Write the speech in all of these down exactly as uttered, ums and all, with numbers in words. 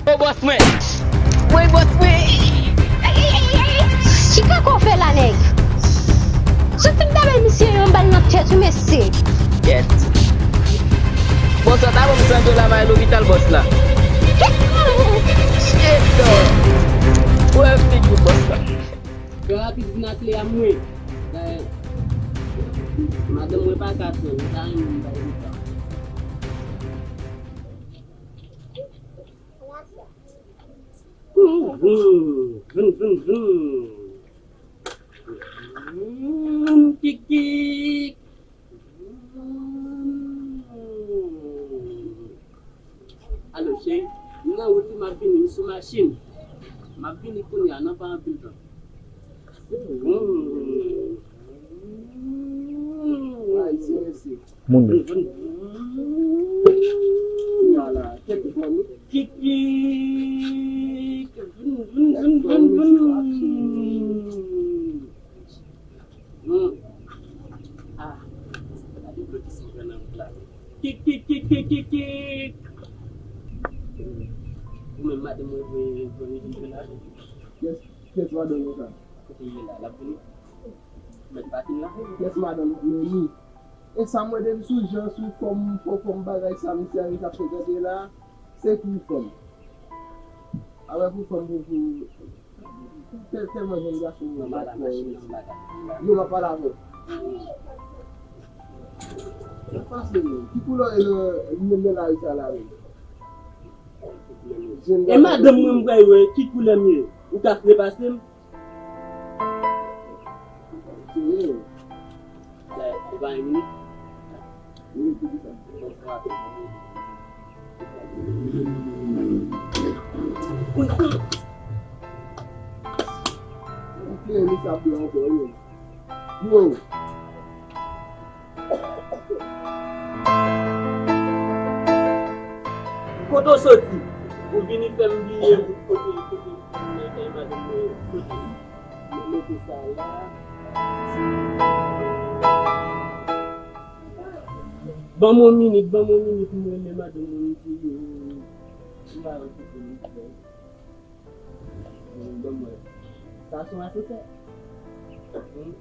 Ô bòs mwen! Woy bòs mwen! Ay, ay, ay, ay, ay! Ki kaka w fè la, nèg? Soti m ta bay misye yon bal nan tèt ou, mesye! Kèt! Bòs la ta ban m san dola m al lopital bòs la. Kèt non! Kèt non! Wè figi bòs la. Trè rapid vin ak Lea mwen. Dayè, madanm mwen pa ka tann, li ta renmen m bay li tan. Vroom, vroom, vroom, vroom, vroom. Vroom, kik, kik. Alo, cheri, m nan wout wi, m ap vini, m sou machin. M ap vini kounye a, nan pa anpil tan. Ay, se, se. Moun. Vin, vin. Ala, kèk fwa nou. Kikik. Vin, vin, vin, vin, vin. Hmm. Ah, gade blòdis mwen pran nan wout la. Kik, kik, kik, kik, kik, kik. Ou menm madanm mwen voye, voye vin la. Kiyès, kiyès madanm ou sa? Kote l ye la? L ap vini? Mèt pakin la? Kiyès madanm ou? Meni. E sa mwen depi sou jan, sou fòm, fò-, fòm bagay sa, misye Arik ap frekante la, se pou fanm. Apre pou fanm, pou, pou, pou tèl, tèlman jèn gason yo, yo, m ap pale avè w. Sa pase menm. Ki koulè w ye nan, menm nan lari sa la menm? Jèn gason. E madanm mwen m pral wè, ki koulè m ye? Ou ka trepase m? Serye? Lè, li pa yon minit. Minit pou kisa? Bon, sa va. Ou fè misye ap blan ankò, wi. Yo. Kote w soti? Ou vini fè m bliye wout kote, kote m nan kay madanm mwen, kote m mete sa la. Ban m yon minit, ban m yon minit, m rele madanm mwen, m di yo, m pa wè kote m fè. Ban m wè. Sa se yon asansè. Hmm.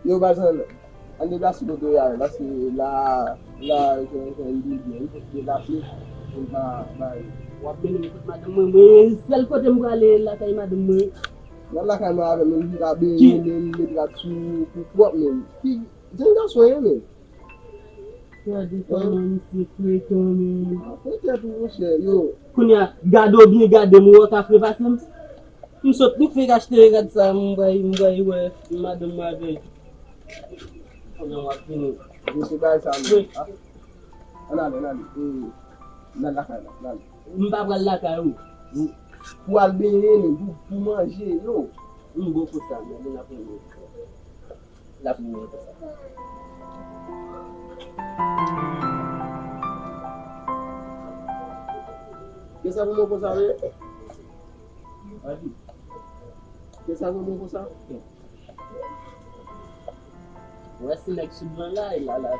Yo, baz, ann, ann deplase kote w ye a, paske la, la, jan, jan li byen, wi, deplase, pou l pa bay. W ap mennen m kot madanm mwen, mwen, sèl kote m prale, lakay madanm mwen. Nan lakay mwen avè m, menm li ka benyen, menm met rad sou, pou pwòp, menm. Ki, jèn gason ye, menm. Gade kòman misye frekan, menm. Petèt ou, monchè, yo. Kounye a, gade w byen gade m, ou wè w ka frepase m? M sot, m fenk achte rad sa, m bay, m bay wè madanm mwen avè l. Kounye a w ap vini. Yo, se bagay sa, menm. Wi. Ann ale, ann ale. E, nan lakay la, ann ale. M pa pral lakay ou. Pou al benyen, menm, pou, pou manje, yo. M bon pou sa, men, men n ap vini. L ap rive konsa. Kisa pou mwen konsa, wi? Anvi. Kisa pou mwen konsa? Wè si nèg sou blan la, e la, la.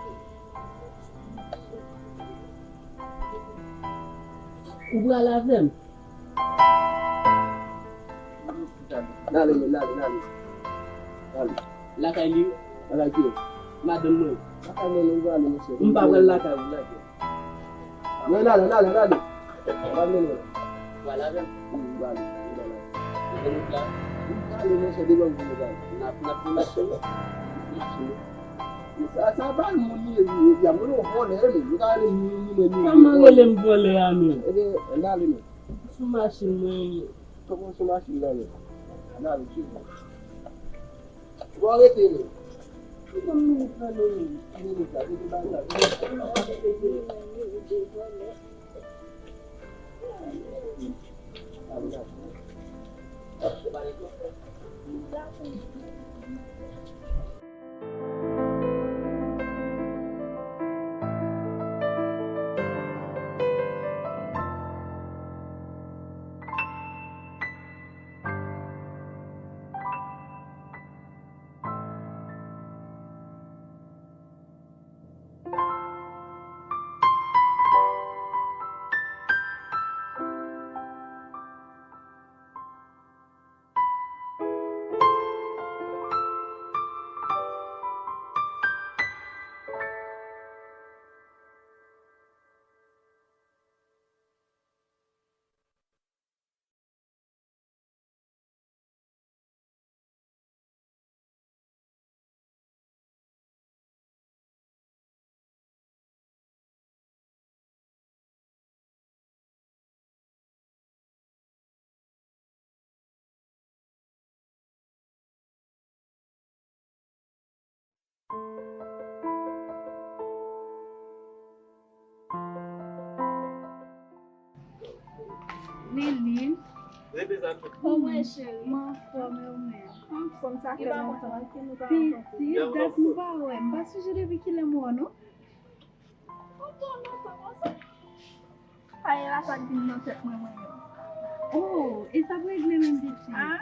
Ou pral avè m? N ale, men, n ale, n ale. N ale. Lakay li? Lakay ki? Madanm mwen. Lakay mwen, nou prale, mesye. M pa pral lakay ou, lakay. Men, n ale, n ale, n ale. N ale, men. Pral avè m? Wi, m prale. M prale. Ou gen wout la? M prale, mesye, devan m vin prale. N ap, n ap pran machin. Machin. Sa, sa pa moun li ye, li, li, li, moun yo vòlè, li, li ka rele moun, moun, moun, moun. Kòman rele m vòlè a, men? Ebyen, n ale, men. Sou machin mwen ye. Kòman sou machin nan ye? N ale, swiv mwen. Bon, rete, men. Ki bon minit nan, men? Ki minit la? Ki bagay la? Lili. Kòman w ye, cheri? M anfòm, e ou menm? M anfòm, sa fè lontan ke nou pa rankontre. Pitit, dat nou pa wè. M pa sonje depi kilè m wè w, non. Lontan, lontan konsa. Sa e la sa k vin nan tèt mwen, mwen menm. Oh, e sa p regle menm, pitit. Ah.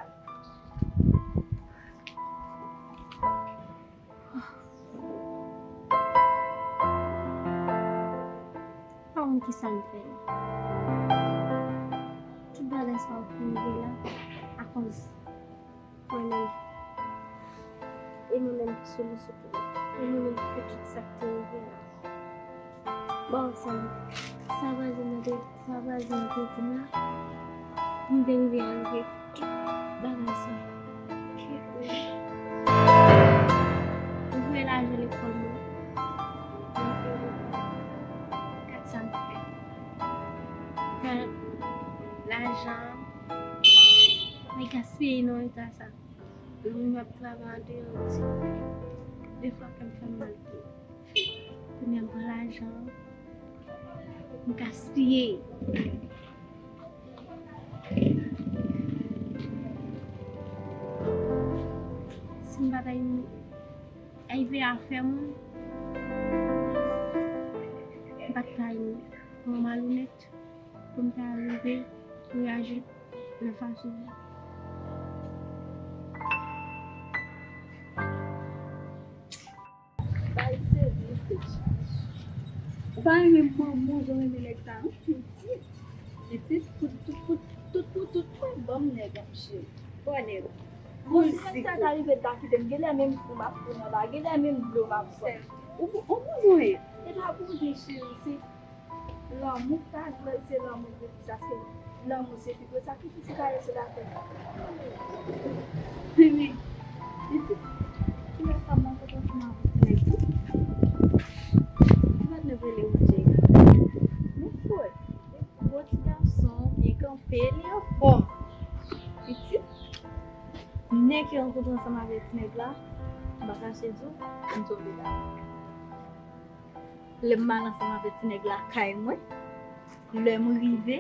Pa konn kisa m fè. Tout bagay sa yo ki rive la, akoz mwen menm. E mwen menm ki sou li sitou. E mwen menm ki fè tout sa k te rive la. Bon, sa, sa vwazen nan te, sa vwazen nan te di m la, m te rive a rive tout bagay sa. Mwen voye lajan lekòl mwen. Gad sa m fè. Pran lajan, mwen gaspiye nan eta sa. Moun ap travay andeyò isi. Defwa kè m fè m mal tou. Kounye a m pran lajan, m gaspiye. Si m pa t ay, ay veye afè mwen, m pa t ka yon malonèt pou m ta rive reyaji nan fason sa. Bagay serye, pitit. Ou pa renmen manman w jan w renmen nèg sa, non? Pitit. Pitit, tout, tout, tout, tout pou tout, mwen ban m nèg, m cheri. Bon nèg. Bon, si nèg sa ta rive ta kite m, genlè menm fou m ap fou nan ba, genlè menm dlo m ap bwè. Ou, ou pou voye. E pa pou di cheri, se lanmou k ta, se lanmou k di sa, se lanmou se pi gwo sakrifis ki ka ye sou latè. Bebe, depi kilè sa m rankontre ansanm avèk nèg ou? Ti patnè rele ou Jay. Mwen kwè, gwo ti gason, byen kanpe, li anfòm. Pitit, nèg ki rankontre ansanm avèk ti nèg la, m pa kache di w, m tonbe la. Lè m al ansanm avèk ti nèg lakay mwen, lè m rive,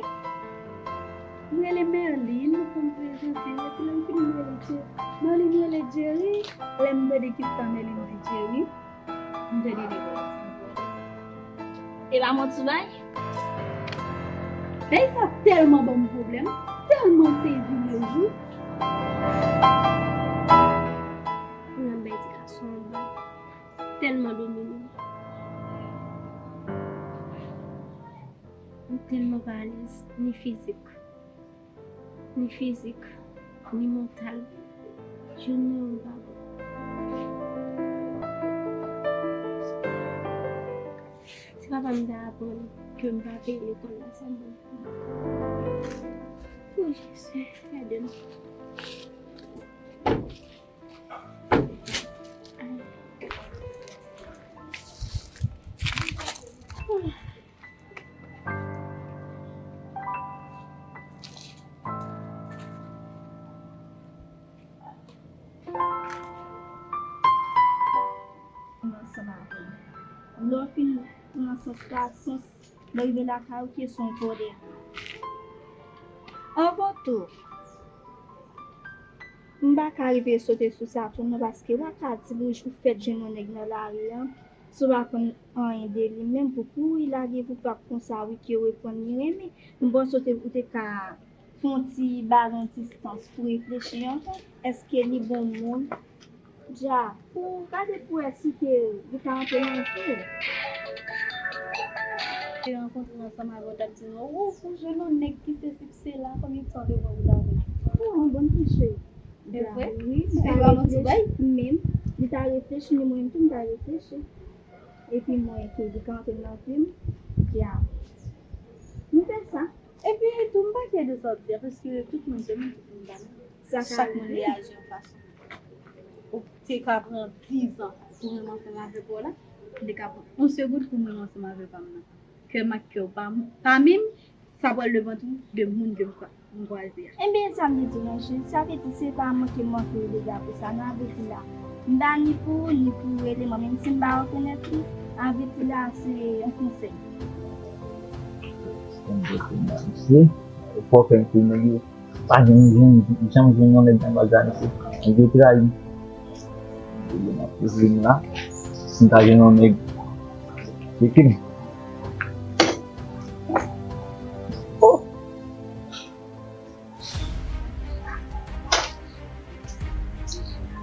m rele Merlin, m fè m prezante l, epi lè m fini m rele Jerry. Merlin rele Jerry, lè m tande kisa Merlin di Jerry, m tande nèg la. E pa manti bay? Nèg sa tèlman ban m pwoblèm, tèlman sezi lejou. Mwen bay ti gason anba. Tèlman domine m. M tèlman pa alèz, ni fizik, ni fizik, ni mantal. Jounen an pa bon. Si papa m ta aprann ke m pa peye lekòl la, sa m bon. O Jezi, gade m. Ansanm avè m. Lè w fin pran sans pa sans, lè w rive lakay ou, kesyon w poze. Anvan tou, m pa ka rive sote sou sa tou non, paske w pa ka di w fèt jwenn yon nèg nan lari a, si w pa konn anyen de li menm, pou kouri lage pou pap konsa wi ke w reprann li renmen. M panse w te, ou te ka fè yon ti ba l yon distans pou reflechi ankò. Èske li bon moun? Dja, pou gade pou wè si ke li ka antre nan vi w. Te rankontre ansanm avè w, t ap di nou, ou, ou jwenn yon nèg ki sesi ki sela, konbyen tan devan ou t avè l? Ou yon bon mesye. E vre? Wi, li ta reflechi menm, li ta reflechi, ni mwen menm tou, m ta reflechi. Epi mwen ke li ka antre nan vi m, dja. Nou fè sa. Epi tou, m pa kè de sa w di a, paske tout moun se moun, tout moun pa menm. Chak moun reyaji yon fason. Ou te ka pran diz an pou mwen ansanm avèk ou la, m te ka pran yon segonn pou mwen ansanm avèk pa m nan. Kè m ak kè w pa, pa menm, sa pral devan tou de moun ke m kwa-, m kwaze a. Ebyen, sa m te di w nan cheri, sa vle di se pa manke manke w deja pou sa, nan vle di la. M pa ni pou ou, ni pou ou rele mwen, menm si m pa rekonèt ou, nan vle di la, se yon konsèy. Sa m te fè m sou se. Fò fè m kou nèg yo. Pa janm jwenn, janm jwenn yon nèg nan bagay sa. Nèg yo trayi m. Yo nan pwoblèm la. Si m ta jwenn yon nèg, yo ki m. Oh!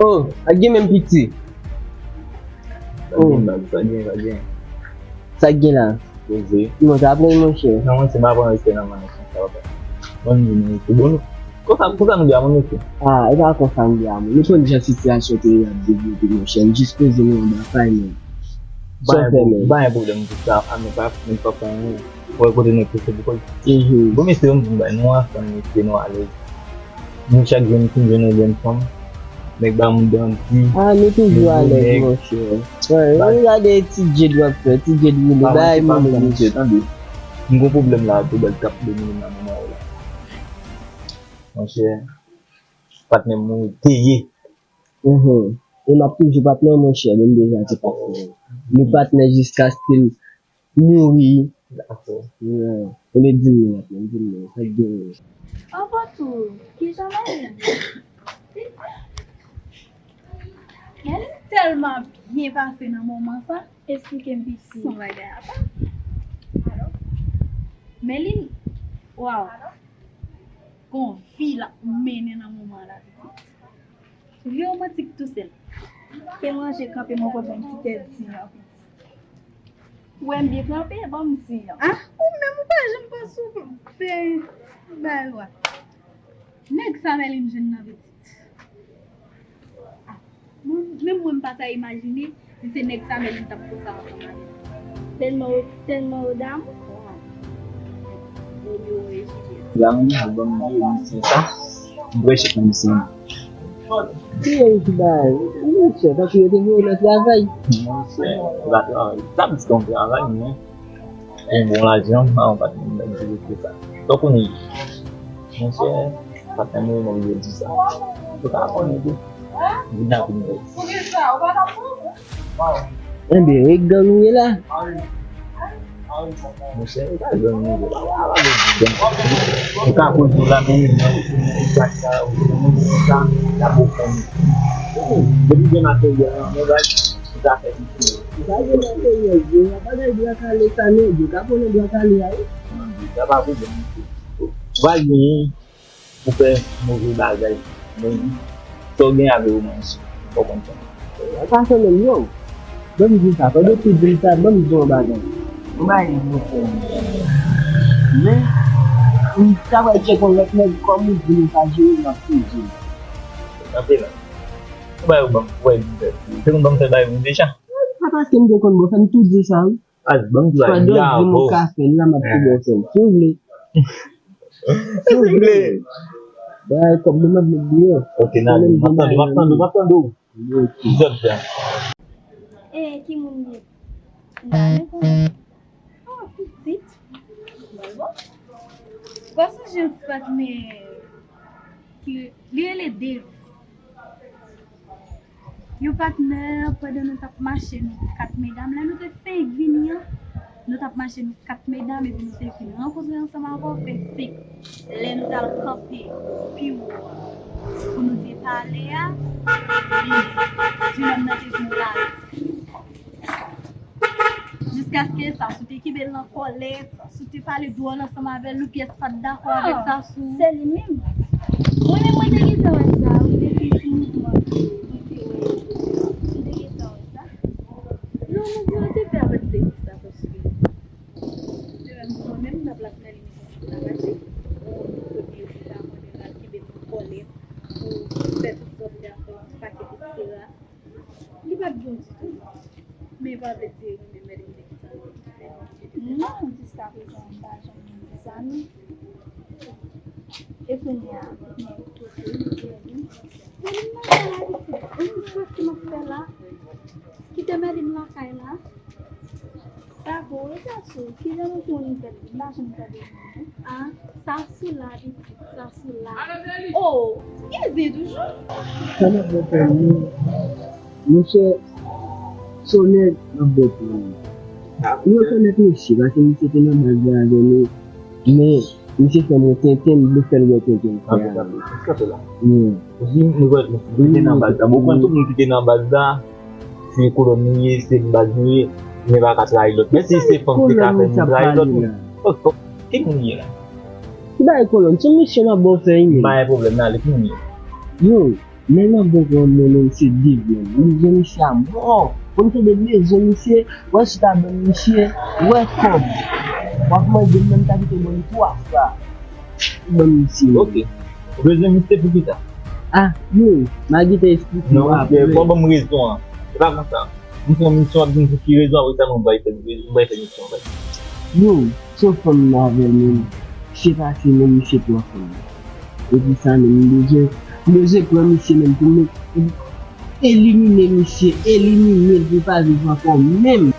Oh, ak gen menm piti. Sa gen, bab, sa gen, sa gen. Sa gen la? Poze. Non, sa pran, monchè. Non, monchè, m pa pran respè nan manèj konsa, papa. Mwen, m di nou, se bon, nou. Konsa, konsa nou di a moun, mesye. Ah, e pa konsa nou di a moun. Nou konn jan sitiyasyon peyi a ap devlope, monchè. M jis poze nou anba pay, men. Sa w fè, men? Pa gen pwoblèm pou sa, a, men pa, men pa fè anyen. Wè kote nèg soti pou kòl. Mhm. Bon, mesye, m di bay nou ansanm, mesye, nou alèz. Nou chak jou, nou fin jwenn yon jèn fanm. Nèg ba m danti. Ah, nou toujou alèz, monchè. Wè, nou gade ti djed w ap fè, ti djed woule, bay moun, mesye, tande. M gon pwoblèm la, tou bèl k ap domine m nan moman yo la. Monchè, patnè m ou te ye. Mhm. E m ap toujou patnè w, monchè, menm deja te patnè w. Nou patnè jiskaske l mouri. Dakò. Yeah. Ou le di m non, patnè m, di m non, sa k gen. Anvan tou, kijan Mèlin? Mèlin tèlman byen pase nan moman sa. Esplike m piti. Son bagay apa. Mèlin, waw. Gon vi l ap mennen nan moman la, pitit. Li romantik tou sèl. Te manje kanpe mwen kontan ti tèt di an, pitit. Ou wè m byen kanpe, ban m di an. Ah, ou menm ou pa janm panse ou fè bagay lwa. Nèg sa Mèlin jwenn nan, pitit. Menm mwen m pa ta imajine si se nèg sa Mèlin t ap konsa ansanm avè l. Tèlman yo, tèlman yo damou. Romeo e Juliet. Damou, album de misyon sa. M preche pou misyon. Ki yo ki bay? Monchè, tankou yo te voye nan travay. Monchè, yo pa travay. Sa m di se yon travay, men. Yon bon lajan, pa yon patnè m nan di sa. Donk ou ni. Monchè, patnè m ou mwen yo di sa. Ou ka konnen tou. Vin ak yon bèl. Enben, e gang ou ye la? Monchè, e pa gang nou ye la. Ou ka konn pou la men, nan ou konn sa, ou konn sa, la pou konn. Depi gen materyèl nan men, ou ka fè. Ou ka gen materyèl, yo, bagay dwa kale sa, nèg yo ka konnen dwa kale a, wi. Sa pa pwoblèm. Ou pa genyen pou fè move bagay. Men, sa w gen avè yo, mwen, fò konn sa. Sa fè menm, yo. Ban m di sa, pandan w ap di m sa, ban m di w yon bagay. Yon bagay ki bon pou mwen. Men, m ta pral tcheke yon lòt nèg, kòm ou di m sa jere, m ap tou di w. Kanpe la. Ou bay ou ban m, ou bay m fè. Ou te konn ban m fè bagay pou m deja? Se pa paske m te konn bon, fè m tou di sa, wi. Al, ban m di bagay. Pandan w di m ou ka fè l la, m ap tou bon fè l. Si w vle. Si w vle. Bay kòb mwen, m ap met deyò. Ok, n ale. M ap tande, m ap tande, m ap tande w. Ok. Zòt jan. E, ki moun li ye? M pa menm konnen. Oh, pitit. Mwen bon. Ou pa sonje yon ti patnè ki li rele Dave? Yon patnè, pandan nou t ap mache, nou kat medam, lè nou te fenk vini an, nou t ap mache, nou kat medam, epi nou te fin rankontre ansanm avè w, fè senk. Lè nou t al kanpe pi wo a, pou nou te pale a, jenòm nan te vin lari. Jiskaske Sassou te kenbe l nan kòlèt, Sassou te pale dwòl ansanm avè l, Loupyès pa t dakò avèk Sassou. Se li menm. Mwen menm, mwen te gentan wè sa, wi, depi sou mouvman, mwen te wè. Mwen te gentan wè sa. Non, mwen te fè avèk se sa, paske se menm mwen menm, nan plas Mèlin, mwen te pase. Bon, premye jou la, mwen te pral kenbe l nan kòlèt pou fè tout sòt zafè, pakèt, etsetera. Li pa t bon ditou. Men pa vle di li menm mèt mete ki sa. Non, jiskaprezan, m pa janm di sa, non. E kounye a, kounye a, kote li, li, li. Men li nan sa la, li fè. Ann, sa ki m ap fè la? Kite Mèlin lakay la. Dakò, e Sassou, kijan nou fè yon nouvèl? M pa janm tande non. Ah, Sassou la, pitit, Sassou la. Oh, gen zen toujou. Sa n ap bon fè nou? Monchè, se yon nèg n ap bon pou nou. Nou rekonèt misye, paske misye te nan baz la avè nou. Men, Misye fè m wè tenten, m vle fè l wè tenten. Kanpe, kanpe. Kanpe la. Ou di, nou wè, nou ki te nan baz la. Bon, ou konn tout moun ki te nan baz la, se kolòn nou ye, se baz nou ye, men pa ka trayi lòt. Men si se fanm ki ka fè moun trayi lòt moun. Ki moun ye la? Ki bagay kolòn? Se misye m ap ba w fè, wi. M pa gen pwoblèm, nan ale, ki moun ye? Yo, men nan bon granmoun, se de grenn. Li jwenn misye a mò. Pou n tande bezwen misye, wè chita ban misye, wè kòb. W ap mande m nan ta kite ban m twa fwa. Ban misye. Ok. Ou bezwen misye pou kisa? Ah, yo, m a gentan esplike w apre. Non, monchè, fò w ban m rezon an. Se pa konsa. M fè yon misyon, w ap di m pou ki rezon, apre sa, nou bay fè, nou bay fè misyon, bay. Yo, se yon fanm nan avè l menm. Misye pase menm, misye pran fanm nan. E pou sa menm, m bezwen, m bezwen pran misye menm pou m elimine misye, elimine l pou l pa viv ankò menm.